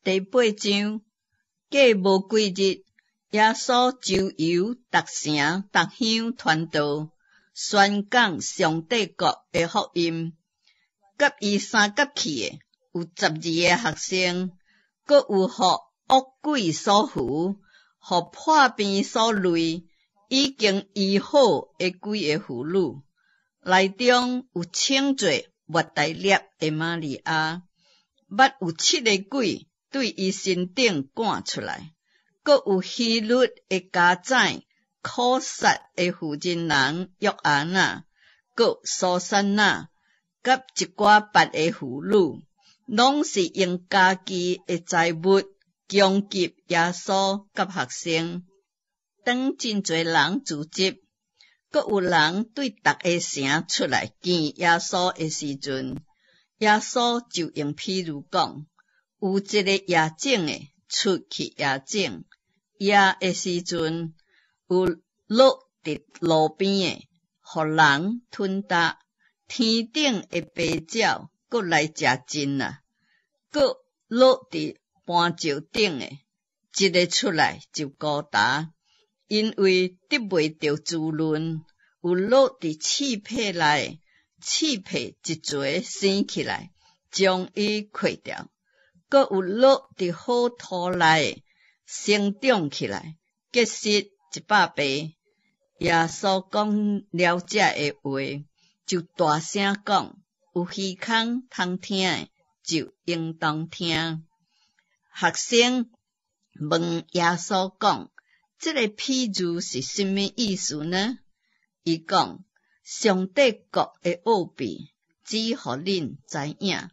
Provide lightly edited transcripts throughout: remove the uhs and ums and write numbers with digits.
第八章，過無幾日，耶穌周遊逐城逐鄉傳道，宣講上帝國的福音。佮伊相佮去的有十二个學生，閣有予惡鬼所附、予破病所累、已經醫好的幾个婦女。內中有稱做抹大拉的瑪利亞，捌有七个鬼對伊身頂趕出來，閣有希律的家宰苦撒的婦人人約阿那，閣蘇珊娜，佮一寡別的婦女，攏是用家己的財物供給耶穌佮學生。當真濟人聚集，閣有人對逐个城出來見耶穌的時陣，耶穌就用譬喻講：有一个野種的出去野種，野的時陣，有落佇路邊的，予人吞焦；天頂的飛鳥閣來食盡啦，閣落佇磐石頂的，一个出來就枯焦，因為得袂著滋潤；有落佇刺皮內，刺皮一齊生起來，將伊潰掉；閣有落佇好土內，生長起來，結實一百倍。耶穌講了這个話，就大聲講：有耳孔通聽的，就應當聽。學生問耶穌講：這个譬喻是啥物意思呢？伊講：上帝國的奧秘，只予恁知影，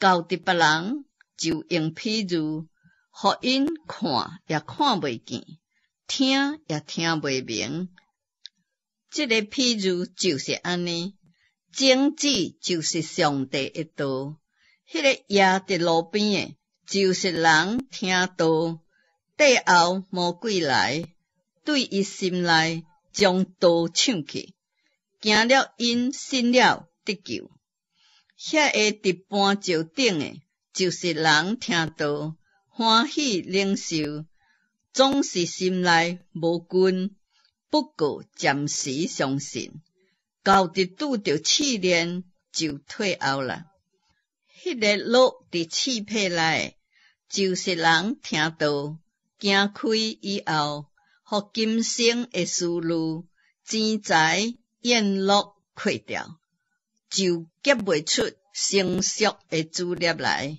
交佇別人就用譬喻，予𪜶看也看袂見，聽也聽袂明。這个譬喻就是按呢，種子就是上帝的道，彼个野佇路邊的，就是人聽道，綴後魔鬼來，對伊心內將道搶去，驚了𪜶信了得救。遐个佇磐石頂的，就是人聽道，歡喜領受，總是心內無根，不過暫時相信，到佇拄著試煉就退後啦。彼个落佇刺皮內的，就是人聽道，行開以後，予今生的思慮、錢財、宴樂扣掉，就結袂出成熟的子粒來。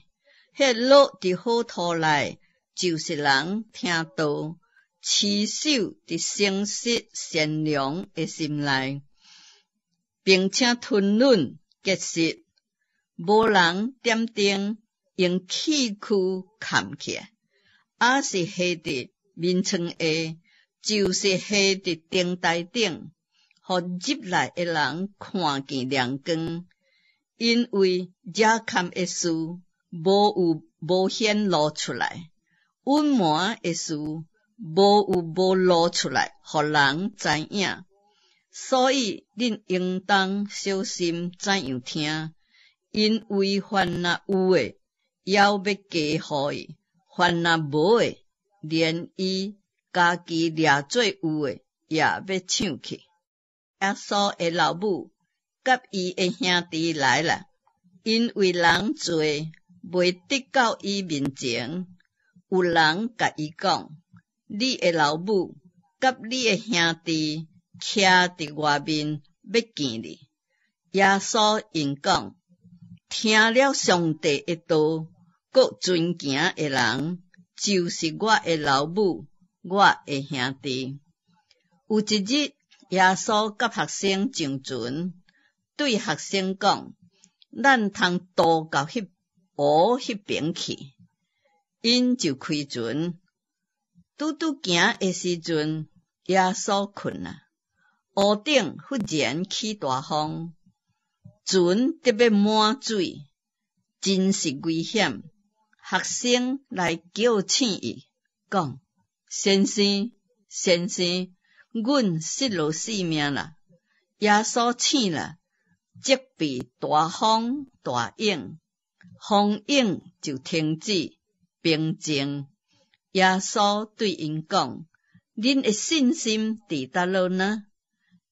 彼落佇好土內，就是人聽道，持守佇誠實善良的心內，並且吞忍結實。無人點燈，用器具崁起來，抑是下佇眠床下，就是下佇燈臺頂，予入來的人看見亮光。因為遮崁的事，無有無顯露出來；隱瞞的事，無有無露出來，予人知影。所以恁應當小心怎樣聽，因為凡若有的，猶欲加予伊；凡若無的，連伊家己掠做有的，也欲搶去。耶穌的老母佮伊的兄弟來啦，因為人濟，袂得到伊面前。有人共伊講：你的老母佮你的兄弟徛佇外面，欲見你。耶穌應講：聽了上帝的道，閣遵行的人，就是我的老母，我的兄弟。有一日，耶穌佮學生上船，對學生講：咱通渡到彼湖彼爿去。𪜶就開船，拄拄行的時陣，耶穌睏啦。湖頂忽然起大風，船得欲滿水，真是危險。學生來叫醒伊，講：先生，先生，阮失落性命啦！耶穌醒啦，責備大風大湧，風湧就停止，平靜。耶穌對𪜶講：恁的信心佇佗落呢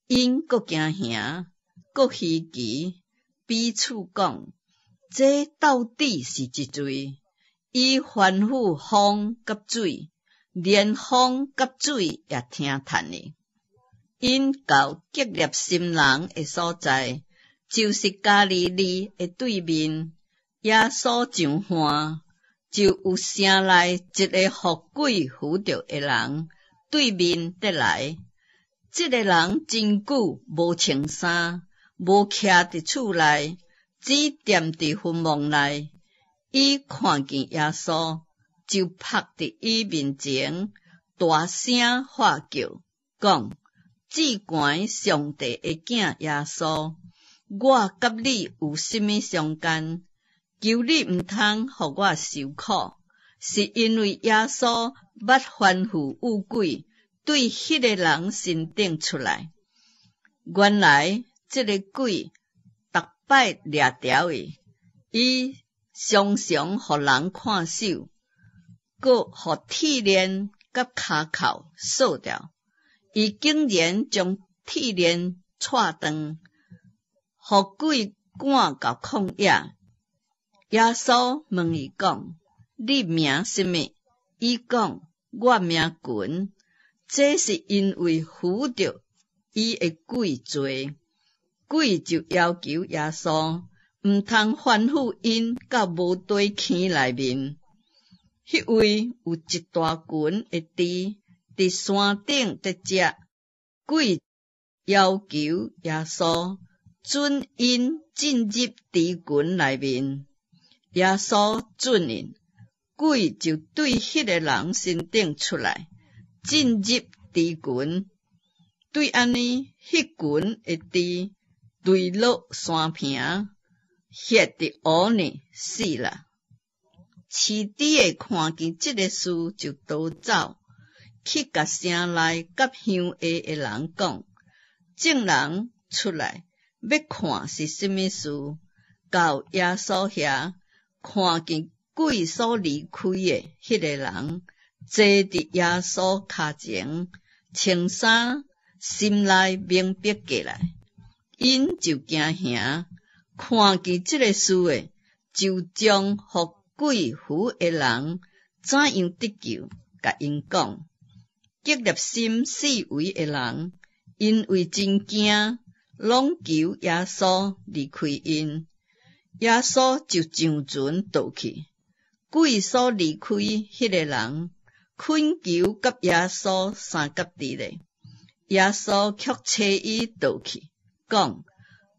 ？𪜶閣驚嚇，閣稀奇，彼此講：這到底是一誰？伊吩咐風佮水，連風佮水也聽趁伊。𪜶到革勒森人的所在，就是加利利的對面。耶穌上岸，就有城內一个予鬼附著的人對面綴來。這个人真久無穿衫，無徛佇厝內，只踮佇墳墓內。伊看見耶穌，就伏佇伊面前，大聲喊叫，講：至懸上帝的囝耶穌，我佮你有啥物相干？求你毋通予我受苦。是因為耶穌捌吩咐惡鬼對彼个人身頂出來。原來這个鬼逐擺掠著伊，伊常常予人看守，閣予鐵鏈佮跤銬鎖牢。伊竟然將鐵鏈掣斷，予鬼趕到曠野。耶穌問伊講：你名啥物？伊講：我名群。這是因為附著伊的鬼濟，鬼就要求耶穌毋通吩咐𪜶到無底坑內面。彼位有一大群的豬佇山頂佇食，鬼要求耶穌准𪜶進入豬群內面。耶穌准𪜶，鬼就對彼个人身頂出來，進入豬群。對按呢，彼群的豬墜落山坪，陷佇湖裡死啦。飼豬的看見這个事，就逃走，去共城內佮鄉下的人講。眾人出來欲看是啥物事，到耶穌遐，看見鬼所離開的彼个人，坐佇耶穌跤前，穿衫，心內明白過來，𪜶就驚嚇。看見這个事的，就將予鬼附的人怎樣得救，共𪜶講。革勒森四圍的人，因為真驚，攏求耶穌離開𪜶。耶穌就上船倒去，鬼所離開彼个人，懇求佮耶穌相佮佇咧。耶穌卻差伊倒去，講：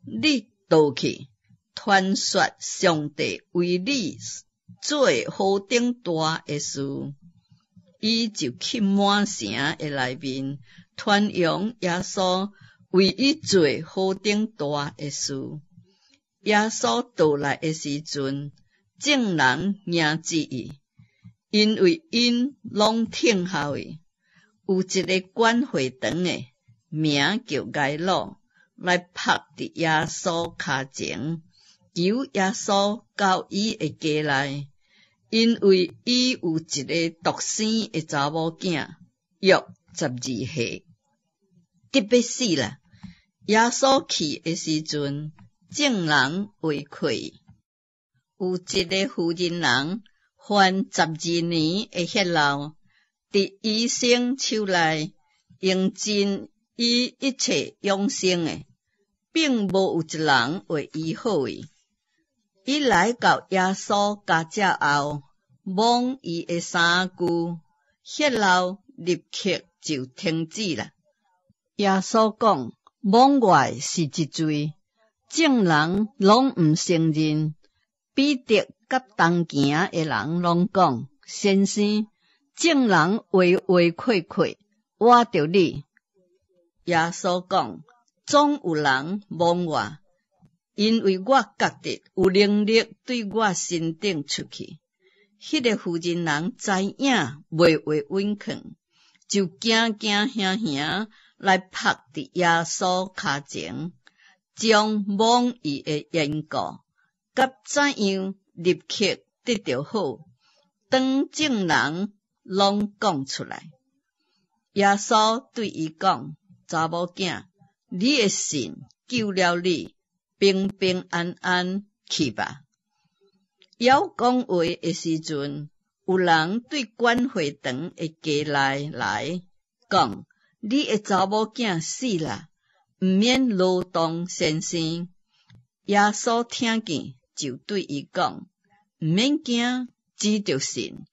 你倒去，傳說上帝為你做何等大的事。伊就去滿城的內面，傳揚耶穌為伊做何等大的事。耶穌倒來的時陣，眾人迎接伊，因為𪜶攏等候伊。有一个管會堂的，名叫該魯，來伏佇耶穌跤前，求耶穌到伊的家內，因為伊有一个獨生的查某囝，約12歲，得欲死啦。耶穌去的時陣，眾人圍困伊。有一个婦人人患12年的血漏，佇醫生手內用盡伊一切養生的，並無有一人會醫好伊。伊來到耶穌腳踭後，摸伊的衫袖，血漏立刻就停止啦。耶穌講：摸我的是一誰？眾人攏毋承認。彼得佮同行的人攏講：先生，眾人圍圍括括倚著你。耶穌講：總有人摸我，因為我覺得有能力對我身頂出去。彼个婦人人知影袂話穩囥，就驚驚嚇嚇來伏佇耶穌跤前，將摸伊的緣故，佮怎樣立刻得著好，當眾人攏講出來。耶穌對伊講：查某囝，你的信救了你，平平安安去吧。猶講話的時陣，有人對管會堂的家內來講：你的查某囝死啦，毋免勞動先生。耶穌聽見，就對伊講：毋免驚，只著信，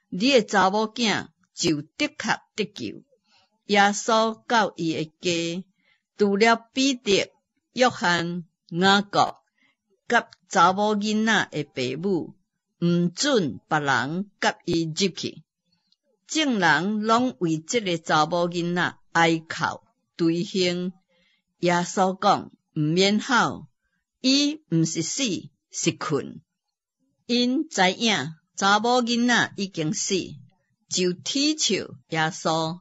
你的查某囝就的確得救。耶穌到伊的家，除了彼得、約翰、雅各佮查某囡仔的爸母，毋准別人佮伊入去。眾人攏為這个查某囡仔哀哭捶胸。耶穌講：毋免哭，伊毋是死，是睏。𪜶知影查某囡仔已經死，就恥笑耶穌。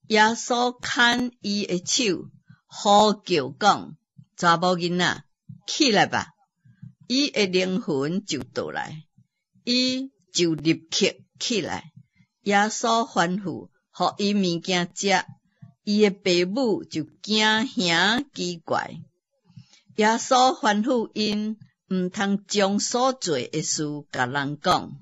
耶穌牽伊的手，呼叫講：查某囡仔，起來吧！伊的靈魂就倒來，伊就立刻起來。耶穌吩咐，予伊物件食，伊的爸母就驚嚇奇怪。耶穌吩咐𪜶，毋通將所做的事共人講。